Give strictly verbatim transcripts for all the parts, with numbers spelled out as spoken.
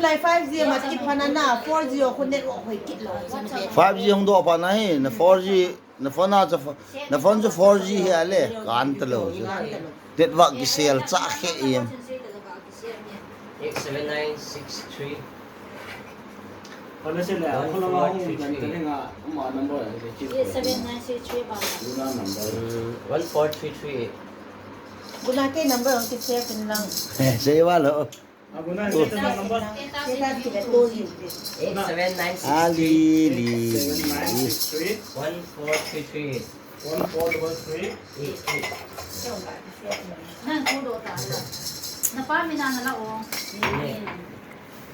Five G mat kit phan ana, four G o khu network hoi kit lo. Five G hong do phan a hi, na four G, na phone a cha, na phone cha four G hi a le, kan ta lo. Network ki sel cha khe em. Eight seven nine six three. One four three three. Eight seven nine six three ba. Mm, one four three three eight. Guna ke number ang ki share pin lang. Eh, share wa lo. Eight seven nine six three. Ali, li. One four three three. One four double three. Eight, eight. Nang ko do ta la. Na pa mi na na la o. Ni.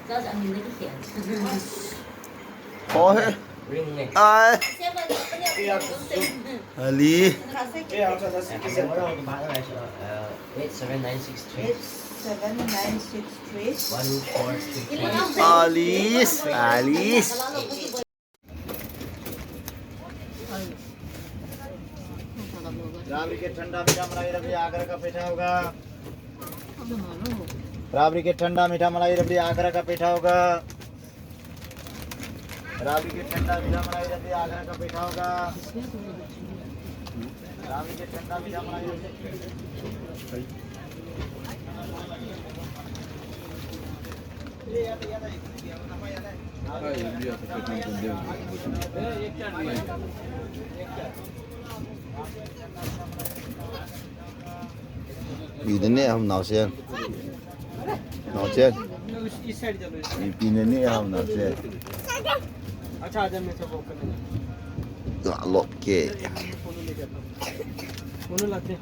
Ka sa mi na ki. Oh, he. Ring ne. Ai. Ali. Eight seven nine six three. Eight seven nine six three. One four three three. Alis, alis. Rabri के ठंडा मीठा मलाई रबड़ी आगरा का पेठा होगा। राबड़ी के ठंडा मीठा मलाई रबड़ी आगरा का पेठा होगा। राबड़ी के ठंडा मीठा मलाई रबड़ी आगरा का पेठा होगा। राबड़ी के ठंडा मीठा मलाई रबड़ी। Pi ne ne ham nao sen. Nao sen. Pi ne ne ham nao sen. अच्छा, आजा, मैं सब walk करने जा रहा हूँ। Ga lok ke. फोन लेके आता हूँ। फोन लाते हैं।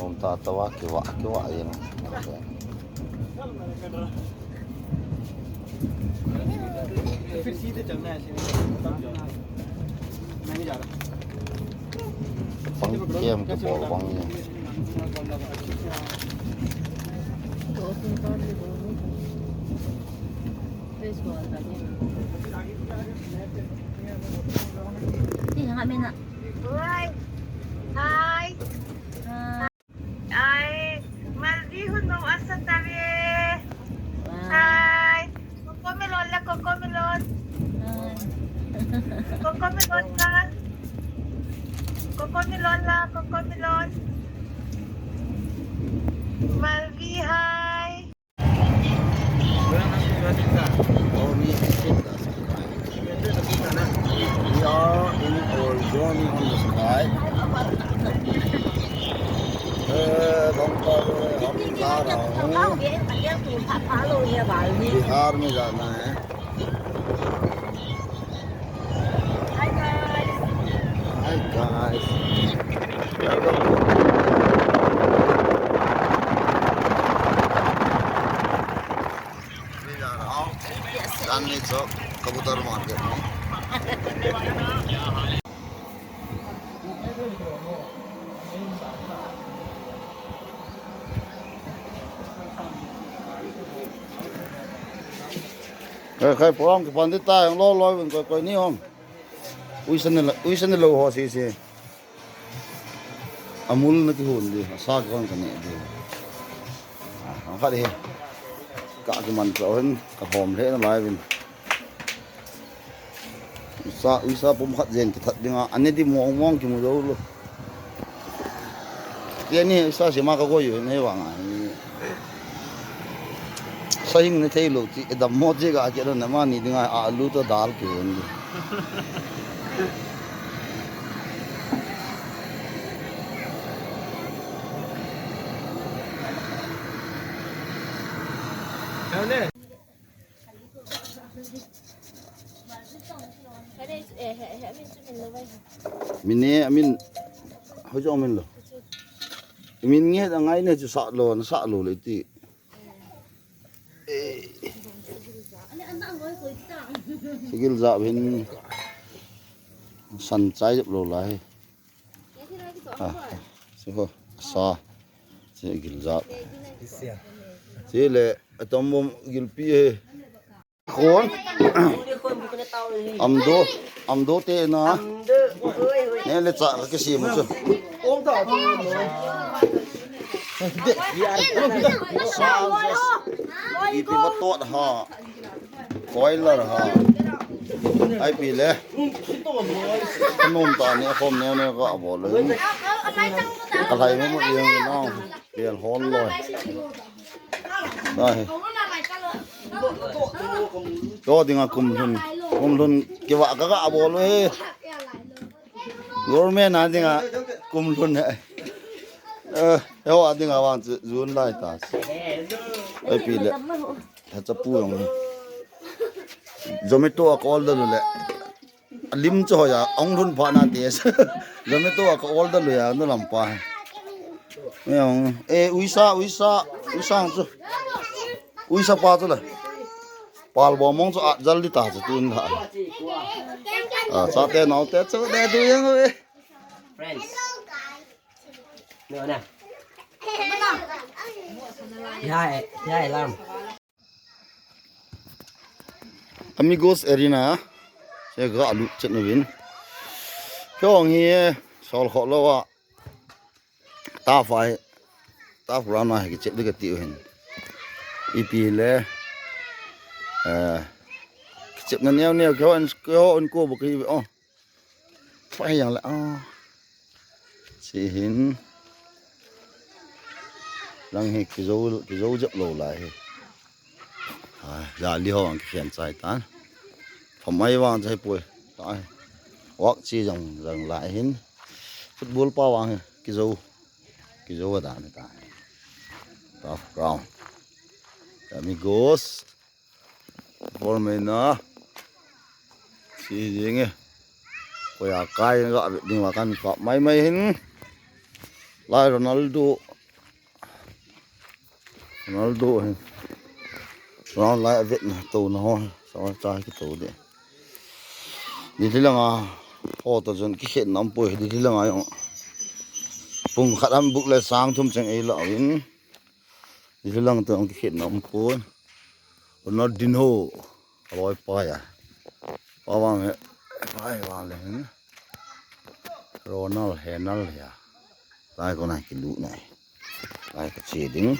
Om ta ta wa ke wa ke wa ya. फिर सीधे चलना है ऐसे, तब जाओ। मैं नहीं जा रहा। Pang kem ke bol pang ya. Hi, hanga mina. Hi. Hi. Ay, Malvi, huno asa tabi. Hi. Cocomelon la, Cocomelon. Hi. Cocomelon la. Cocomelon la, Cocomelon. Malvi, hi. We are in Old Johnny on the sky. Eh, वहाँ पर हम जा रहा हूँ। बिहार में जाना है। Hi guys. Hi guys. Welcome. अभी जा रहा हूँ चांदनी चौक कबूतर मार्केट में। Eh, khai pong ke pandit ta yang lo lo, koi koi ni hom. Uisan ni la, uisan ni lo ho si si. Amul na ki hon di, sa ki hon kani di. Ah, angkat di. Ka ki man ka hon, ka hom le na lai bin. Uisa, uisa pum khat jen ki that di nga, ane di mong mong ki mu lo lo. Keni sa si ma ka koyu ne wanga. Sa hing ne thei lo ti, e dam mo je ga ke na ma ni di nga alu to dal ke ni. Min ne, min, hoi jong min lo. Min nge da ngai ne ju sa lo, na sa lo le ti. Eh. Sigil za bin san chai jap lo lai. Ah, so, sa. Sigil za. Sile, atom bom gilpi he. Khon. Amdo, amdo te na. Ne le cha ka kisi mo cho. Sa, sa. Ipi matot ha. Koilar ha. Ai pi le. Nom ta ne khom ne ne ka bol. Ka lai mo mo yang na. Pial hol lo. Ai. To dinga kumlun. Kumlun kiwa ka ka bol he. Government a dinga kumlun he. Eh, yo a dinga wan zun lai ta. Ai pi le. He cha pu yong. Zomato a call da le. Lim cho ya, ong lun pa na tes. Zomato a ka order lu ya, nu lam pa. Yong, eh, uisa, uisa, uisa cho. Uisa pa cho la. Pal bo mong cho a jal di ta cho tun la. Ah, sa te nau te cho de du yang we. Friends. No, na. Ya, eh, ya, eh, lam. Amigos Arena, se ga lu chet na win. Pyong hi, sol kho lo wa. Ta fai, ta fura na hi, chet de ka ti hin. Ipi le, eh, chet na neo neo, kyo en, kyo en ko bo ki, oh. Fai yang la, ah. Chi hin. Lang hi kizo, kizo jep lo lai hi. Ah, ya li ho ang ki fian chai tan. Phamai wang chai poi. Tai. Wak chi jang, jang lai hin. Football pa wang hi, kizo. Kizo wa dan tai. Tough ground. Amigos. Bol mai na. Si jing e. Ko ya kai ga bit ding wa kan kap mai mai hin. Lai Ronaldo. Ronaldo hin. Ronaldo lai a vet na to na ho. Sa wa cha ki to de. Di di lang a. Ho to jon ki khet nam poi di di lang a yong. Pung khat am buk le sang thum cheng ei la win. Di lang tang ki khet nam pon. Ronaldinho. Aloi pa ya. Pa wang he. Pa wang le hin. Ronald Henal ya. Tai ko na ki lu nai. Tai ka che ding.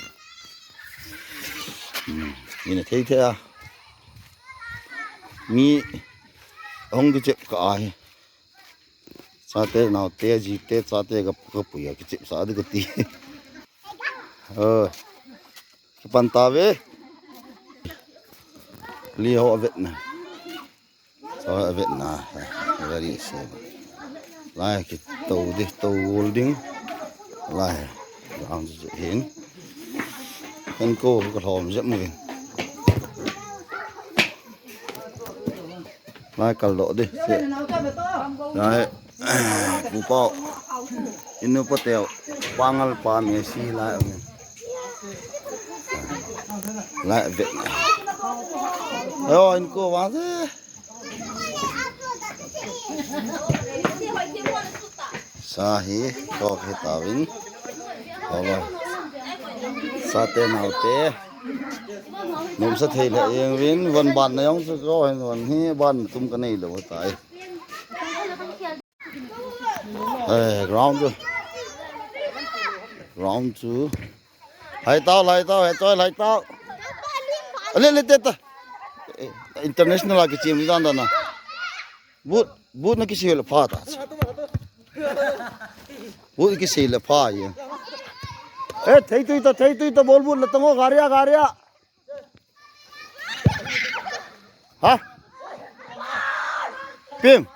Hmm. Ni na thei thei a. Ni hong ki chep ka ai. Sa te nau te ji te sa te ka ka pu ya ki chep sa de ka ti. Eh. Ki pan ta we. Li ho a vet na. Sa a vet na. Very safe. Lai ki to de to holding. Lai. Ang ji hin. Hen ko ka lhom jep mo hin. Lai kal do de. Lai. Pu pau. Inu pa teo. Pangal pa Messi lai. Lai vet. Yo, inko wang se. Sa hi, ko hi tawin. Holo. Sa te nau te. Num sa thei le yeng win, wan ban na yong sa ko, wan hi ban tum ka nei lo tai. Eh, ground chu. Ground chu. Hai tau, hai tau, hai tau, hai tau. Ale, le, te, ta. Eh, international a ki chem dan dan na. But, but na ki si le pha ta. But ki si le pha ye. Eh, thei tui ta, thei tui ta, bol but la tango, garia, garia. Ha? Pim.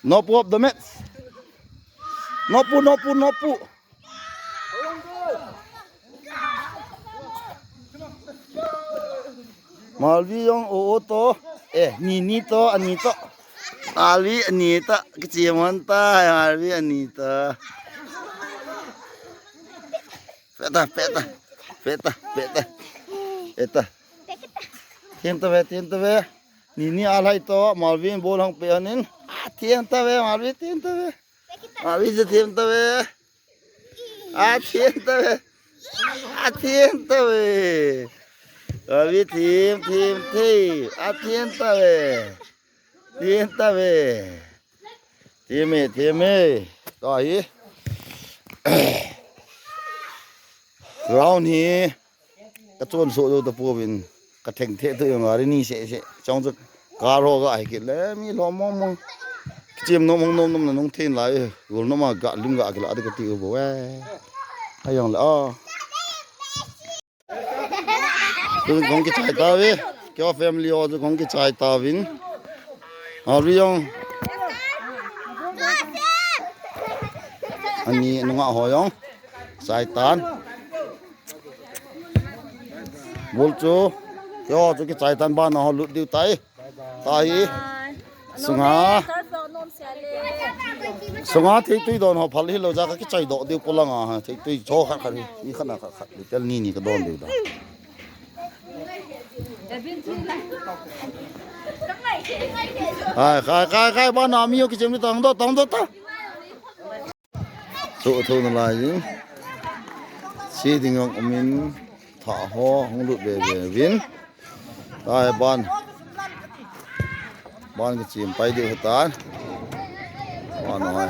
Nopu op the mats. Nopu, nopu, nopu. Malvi yong o o to. Eh, ni ni to, ani to. Malvi ani to. Kecil manta, Malvi ani to. Peta, peta. Peta, peta. Peta. Tin to be, tin to be. Nini a lai to, Malvin bol hang pe anin. A thiem ta we, Malvin thiem ta we. Malvin je thiem ta we. A thiem ta we. A thiem ta we. Malvin thiem, thiem, thiem. A thiem ta we. Thiem ta we. Thiem e, thiem e. To hi. Round hi. Ka chon so do ta po win. Ka theng the tu yong ari ni se se. Chong chok ka ro ga ai ki le mi lo mong mong. Ki chiem nom mong nom nom na nong thin lai. Gol nom ma ga lim ga ki la de ka ti u bo we. Ayong le a. Tu kong ki chai ta we. Kyo family o tu kong ki chai ta win. Ari yong. Ani nunga ho yong. Chai tan. Bul chu. Kyo chu ki chai tan ba na ho lut diu tai. Tai. Sunga. Sunga thei tui don ho phal hi lo ja ka ki chai do diu pula nga ha. Thei tui cho khat khat hi. Ni khat na khat khat. Ni tel ni ni ka don diu da. Hai, kai, kai, kai, ba na mi yo ki chem ni tang do, tang do ta. Chu chu na lai yin. Si ding yong min tha ho hong lut be be win. Tai ban. Ban ki chim pai de tan. Ban ho.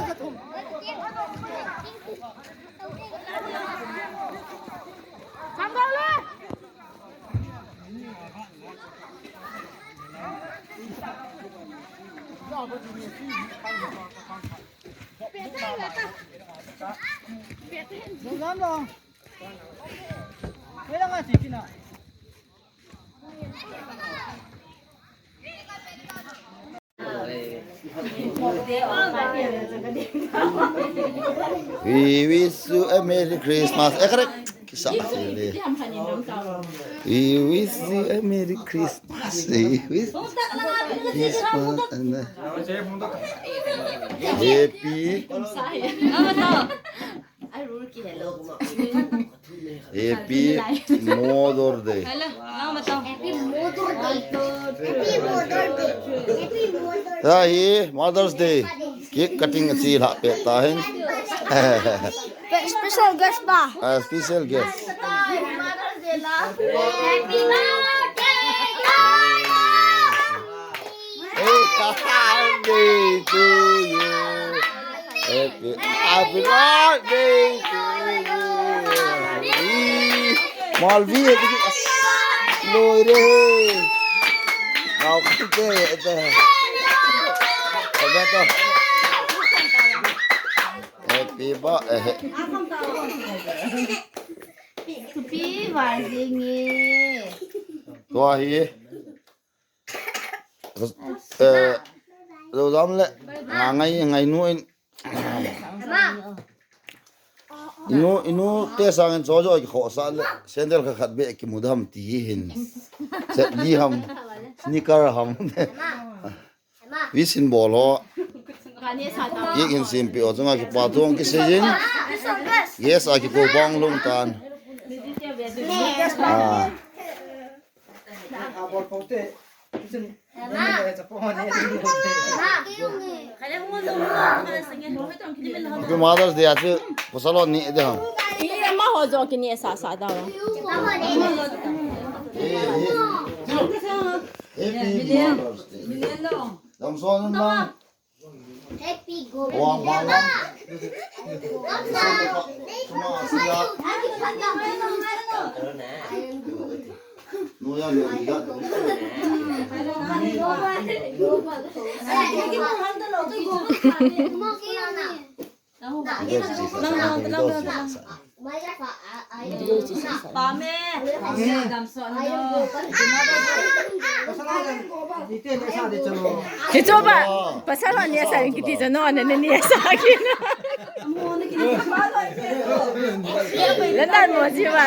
We wish you a Merry Christmas. Eh, correct. Kisa sili. We wish you a Merry Christmas. We wish Christmas and a Happy Happy Mother Day. Hello, nang matao. Happy Mother Day. Happy Mother Day. Happy Mother Day. Hi, Mother's Day. Cake cutting si la pe ta hin. Special guest ba? Ah, special guest. Happy Mother's Day la. Happy Mother's Day. Happy birthday to you. Happy, happy birthday to you. Ih, Malvi, happy, as, loire. Ngao kante, ete. Happy ba, eh. Happy birthday nge. Tua hi. Eh, lo dam le, nga ngai, ngai nu in. Inu, inu te sang in sojo ki kho sa le, sandal ka khat be ki mudam ti hin. Set li ham, sneaker ham. Wish in bol ho. Ki hin sim pi o chunga ki pa tuang ki se jin. Yes, a ki ko bang lung tan. Ah. Happy Mother's Day achu pasal ni de ham. Iya, ma ho jo kini sa sa da. Happy Mother's Day. Dam son na. Happy go. Wang, wang, wang. Kichoba, pasal ni sa kiti jano na ni sa kina. Landan mo si ba.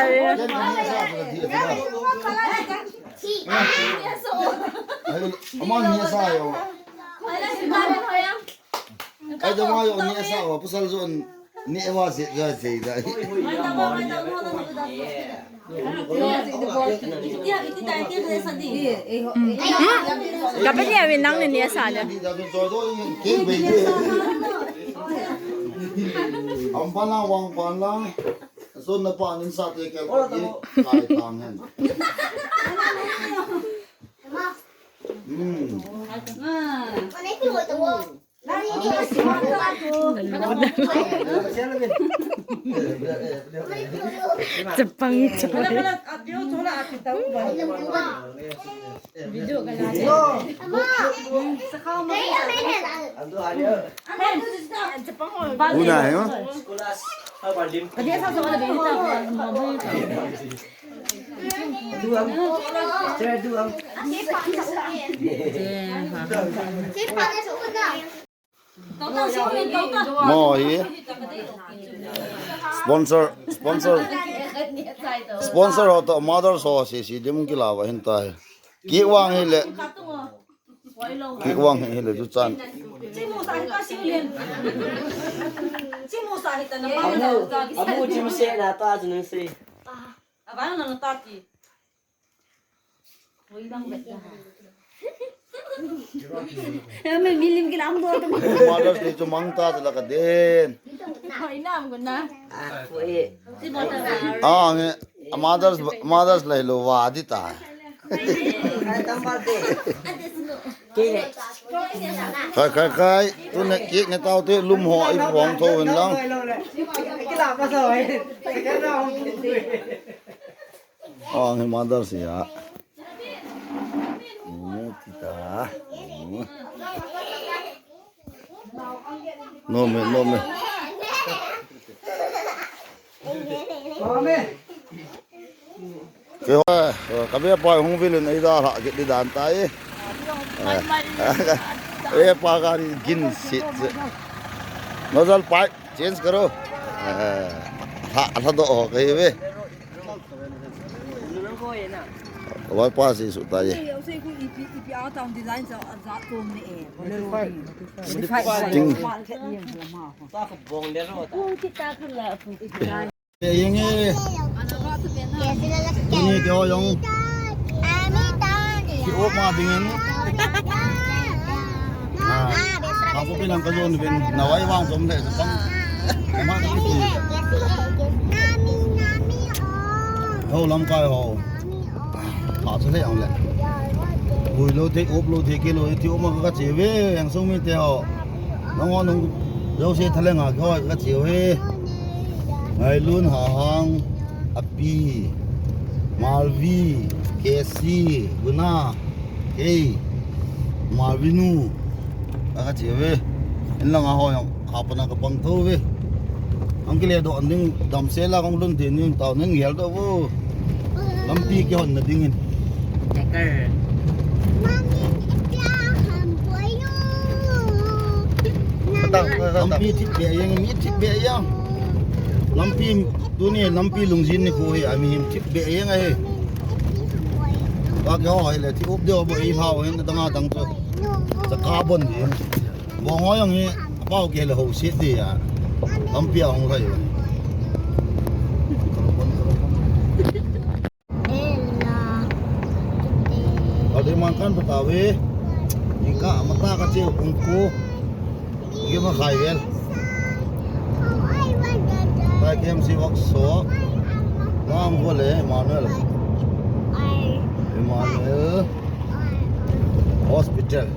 Ama ni sa yo. Ay, dama yo ni sa wa pasal zon. Ni ewa se, ya se da. Kapenya winang ni nia sa da. Ampana wangpana. So na pa nin sa te kel ko. Kai tang hen. Hmm. Jepang, Jepang. Una, ya? Mo hi. Sponsor, sponsor. Sponsor ho to mother so si si dim kila wa hin ta hi. Ki wang hi le. Ki wang hi le ju chan. Amu, amu jim se na ta jun se. Mother's Day chu mangta tala ka den. Ah, nge, a Mother's, Mother's Day lo wa di ta. Kai, kai, kai. Tun ne cake ne tau te lum ho i phong tho win lang. Oh, ngi Mother's Day ya. Oh, tita. Oh. No me, no me. Ke ho, eh, ka be pa hung vilin ai da la ke di dan tai. Eh, pa gari gin sit. Nozzle pipe change karo. Eh, ha, ha do ho ke ve. Wai pa si su ta ye. Ting. Yeng e. Ini te ho yong. Ki op ma dingin. Ah, aku pinang ka zon bin na wai wang som de pang. Ho lamkai ho. Pha sa le ang le. Bui lo the, op lo the, ke lo the, op ma ka che ve, yang sung mi te ho. Nong ho nong, yo se thale nga, ho ka che ve. Ngai lun ha hang, api, Malvi, Kesi, Guna. Kei, Malvinu, a ka che ve. Inlang a ho yang, ka pana ka pang tho ve. Ang kile do anding dam se la kong lun te ning tau ning yel do vo. Lampi ke hon na dingin. Lampi thip be yang, mi thip be yang. Lampi tuni, lampi lungzin ni ko he, a mi him thip be yang he. Ba ke ho, ile, ti up de, bo, i hao, hin, dang, dang, to. Sa carbon, ye. Bo, ngo, yang, ye, pao, ke, le, ho, sit, de, ya. Lampi, a, hong, rai, ye. Ade, mangkan, petawe. Ika, mata, kace, ungku. Ige ma khai wel. Tai K M C workshop. Nam ko le Emmanuel. Emmanuel Hospital.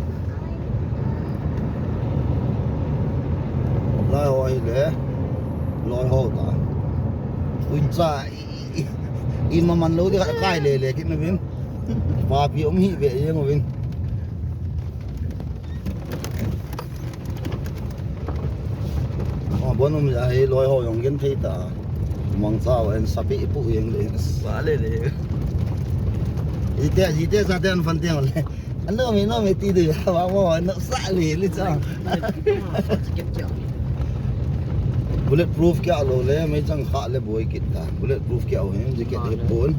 Lai ho ile. Loi ho ta. Unsa i, i, i, i maman lo de kai le le kin win. Papi om hi be ye win. Ɔ, bon um ya, he loi ho yong gen thei ta. Mangsa wa en sapi ipu yeng le. Sa le le. Ite, ite sa ten fan tiang le. Ano mi no mi ti du ya, wa mo, no sa le, le sa. Bulletproof kia lo le, me chang kha le boi kit ta. Bulletproof kia o hem, jacket he pun.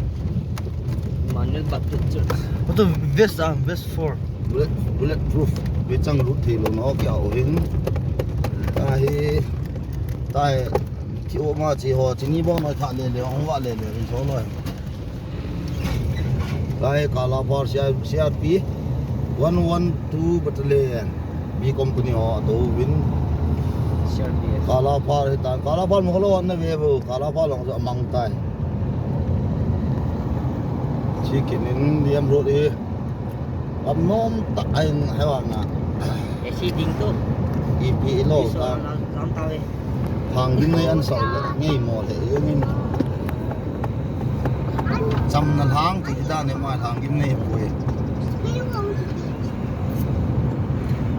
Manual baptist. What a vest, ah, vest for? Bullet, bulletproof. Be chang lut thei lo no kia o hin. Ta hi. Lai, ti o ma chi ho, chi ni bong noi tha lele, ong wa lele, in so loi. Lai, Kalapar C R, C R P, one one two Battalion, B Company ho, to win. C R P F. Kalapar hitan, Kalapar mo lo wan na ve bo, Kalapar long sa mang tai. Chicken in the road eh. Ap nom tak ain hewan na. E si ding tu. Ipi ilo. Iso ta. Lam, lam tawe. Hang gim nei an sau le, ngei mo le, yo ngin. Cham na hang ti da ne ma hang gim nei pue.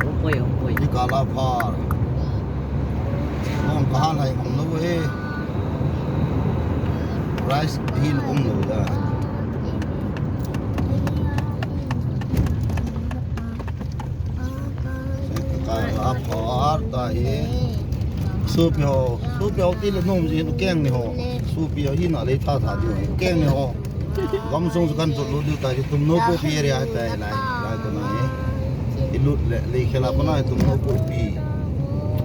Opoi, opoi. Di Kalapar. Ong kahan hai ong lo e. Rice hill ong lo ya. Kalapar ta e. Supi ho, supi ho ti le nom ji keng ni ho. Supi ho hina le tha tha di ho. Keng ni ho. Gam sung su kan tu lu di ta ji Tumnopopi area ta e lai. Lai to na e. I lut le, le khela ko na Tumnopopi.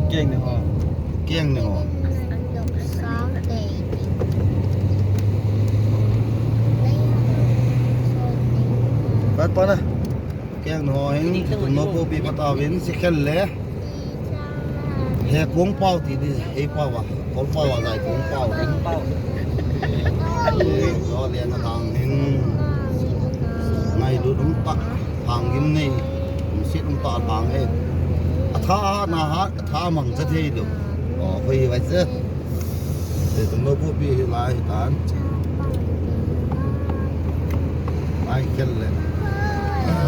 Keng ni ho. Keng ni ho. Kat pa na. Keng no hin, Tumnopopi pata win, si khel le. He kong pau ti di, he pau wa, kong pau wa zai kong pau hin. Pau. He, lo le na hang hin. Ngai lut um tak, hang gim nei, um sit um tak hang e. A tha na ha, a tha mang sa thei lo. O, koi wa sa. Te Tumnopopi hi lai tan. Lai khel le.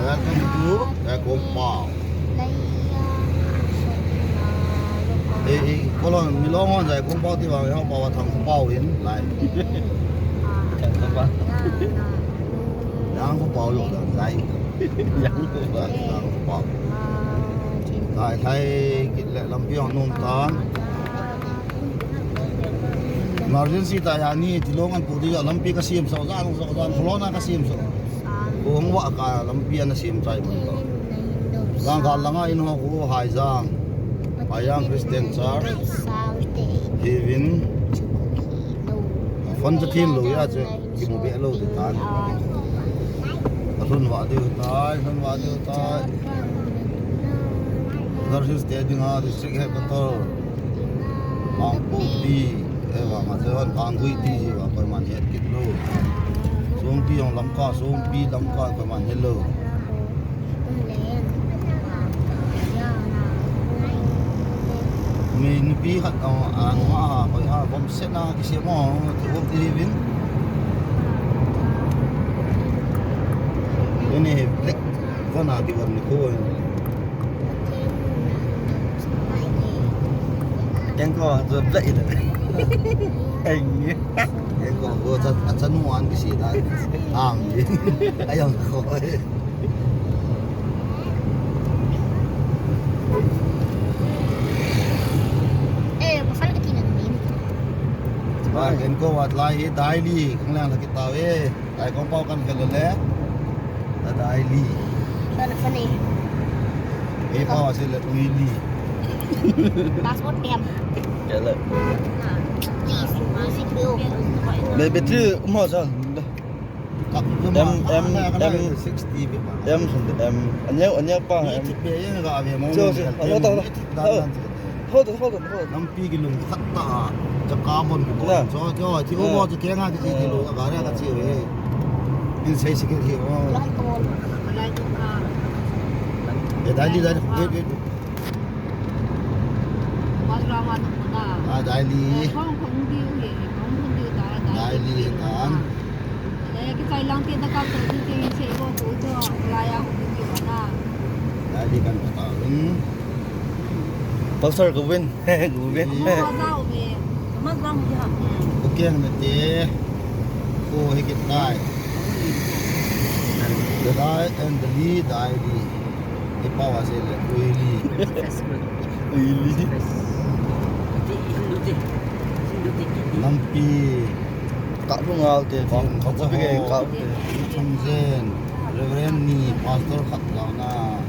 Welcome to Zai Kong Pao. E, e, kolon mi long on Zai Kong Pao ti wa, yong pao wa Thang Kong Pao in lai. Thang Kong Pao. Yang Kong Pao lo dan lai. Yang Kong Pao. Yang Kong Pao. Lai, lai, kit le lampi yong num tan. Emergency ta yani, tilong an pudi ya lampi ka sim so zang, so zang, corona ka sim so. Ko hong wa ka lampi an sim chai mun to. Zang ka langa in ho ko Haijang. Haijang Christian Church. Hivin. Fan sa tin lo ya che. Ki mu be lo di tan. Asun wa diu tai, asun wa diu tai. Nurses te ding a district headquarter. Mangpopi, e wa ma se wan Kanggui ti wa koi man het kit lo. Songpi yong Lamka, Songpi Lamka koi man het lo. Mei nupi khat, o, a, nua, a, koi, a, bom set na, ki se mo, ti bom ti bin. Ini black, kona di bom ni ko. Keng ko, tu black itu. Keng ni. Keng ko, ko, a, a, nuan ki se da. Am, ayang ko. Eh, pasal ke tina ni. Ba, ken ko wat lai, eh, Daili, kang lang lagi tahu, eh. Lai Kong Pao kan ke lele. Da Daili. Sana, sana. Eh, Pao asli le Uili. Passport diam. Kele. Please, music view. Be, battery, mo sa. M, M, M, M, M, anyau, anyau pa, M. Hold on, hold on, hold on. Hold on, hold on. Lampi ki lum khatta, ja carbon ki bo. Na. So, so, ti o bo, ti kenga ki ti lo, ka re ka ti we. In sai sikit hi, o. Eh, Daili, Daili, wait, wait. Ah, Daili. Daili, tan. Pastor Gavin. Gavin. Ko keng ne te. Ko hikit tai. The Dai and the Lee Daili. Ipa wa se le, Uili. Uili. Lampi. Kak Bungal te, Kak Bungal te. Chongzen, Reverend ni, Pastor Kak Launa.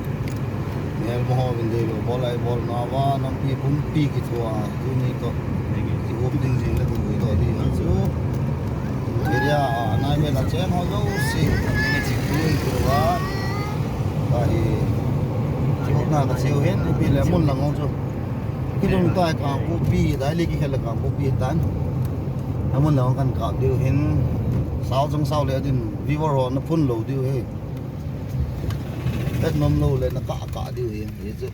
Elmo ho vinde lo, bol ai bol na va, nampi pumpi ki thua, tuni to. Ki opening jing le tu to di na chu. Area, a, nai me la chen ho lo si, ni chi tu i tu va. Ba hi, chi op na ka chiu hen, pi le mun lang ho chu. Ki dung tai Kangpokpi, dai le ki khel Kangpokpi tan. A mun lang kan kap diu hen. Sao jong sao le din, viewer ho na phun lo diu he. Pet nom lo le na ka ka diu he. Ye chu.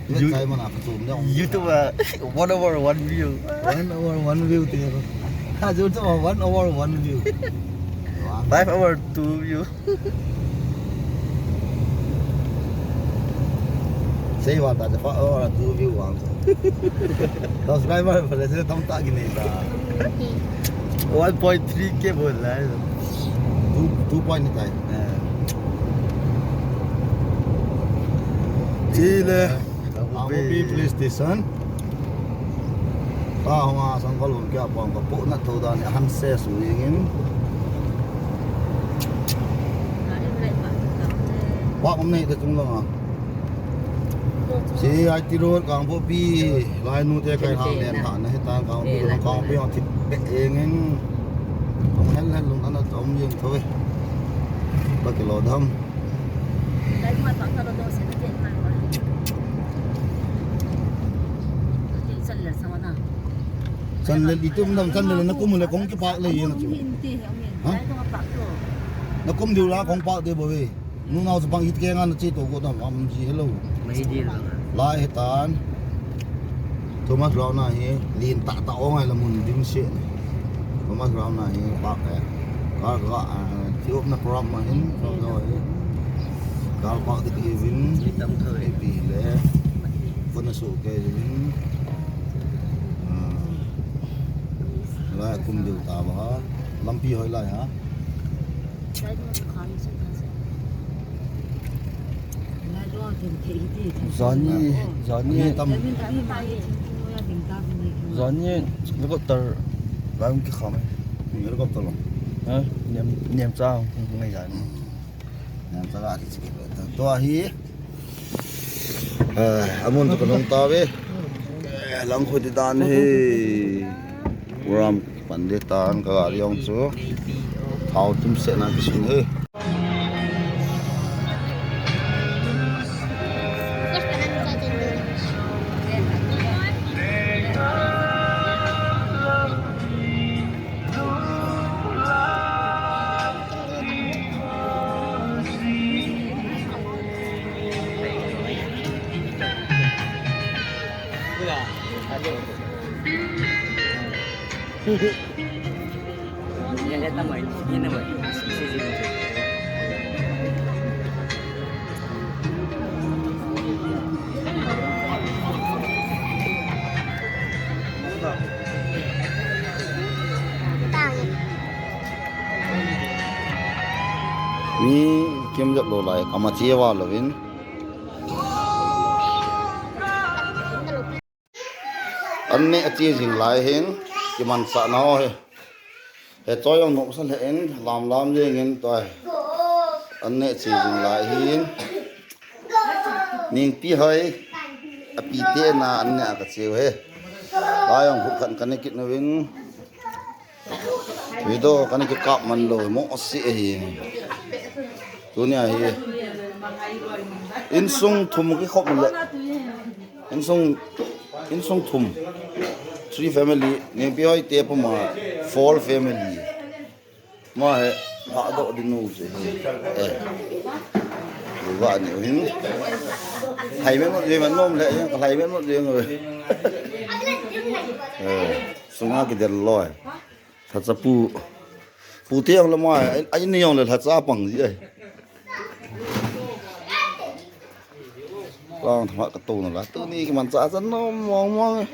Pet You-, sai mana ka chum dong. YouTube, uh, one hour, one view. One hour, one view te. Ha, YouTube, uh, one hour, one view. Five hour, two view. Sei wan ta, five hour, two view wan. Subscriber, pala sila tam ta gini ta. One point three K bol la. Two, two point ni tai. Eh. Chile. Kangpokpi police station. Ta hong a sang kol hong kia pong ka po na to dan han se su yingin. Wa om nei te tung long a. Si ai ti road Kangpokpi lai nu te kai hang den ta na he tan Kangpokpi Kangpokpi ang tip pe engin. Ang hel hel lung ana tom ying to e. Ba ki lo dam. Channel itum dam channel na kum le kong ki pak le ying chu. Ha? Na kum diu la kong pak de bo we. Nu nao sa pang it ke ngan chi to ko dam am ji hello. Mai di la. Lai he tan. Thomas Brown na hi, lin ta ta ong ai la mun dim se. Thomas Brown na hi, pak e. Kal ka, a, ti op na program ma hin, so so hi. Kal pak ti ki vin, tam ka e pi le. Pun na so ke vin. A. Lai kum diu ta ba. Lampi hoi lai ha. Zani, zani. Tam. Zani, helicopter, lam ki kham. Helicopter lo. Ha? Nem, nem sa, ngai zani. Nem sa la ki siki. To ahi. Eh, amun tu ka long ta we. Eh, lang khoi di dan he. Ram. Pan de tan ka gari ong chu. Thao tum se na ki sing he. Mi kim jap lo lai, kama chewa lo vin. Anne a chi jing lai hin, ki man sa na o he. He choi ong nok sa le en, lam lam jing in toi. Anne a chi jing lai hin. Ning pi hoi, a pi te na anne a ka chiu he. Lai ong kuk kan kan kit na win. Video kan ki kap man lo, mo si e hi. Tunia hi. Insung thum ki khop le. Insung, insung thum. Three family, ni pi hoi te pa ma, four family. Ma he, ha do di nu se. Eh. Wa ni hin. Hai men mo, ye men mo, le, hai men mo, ye mo. Eh, sunga ki del lo, eh. Lhacha pu. Pu te ong le ma, ai, ai ni ong le lhacha pang ji ai. Lang thma ka to na la. To ni ki man cha cha nom mong mong.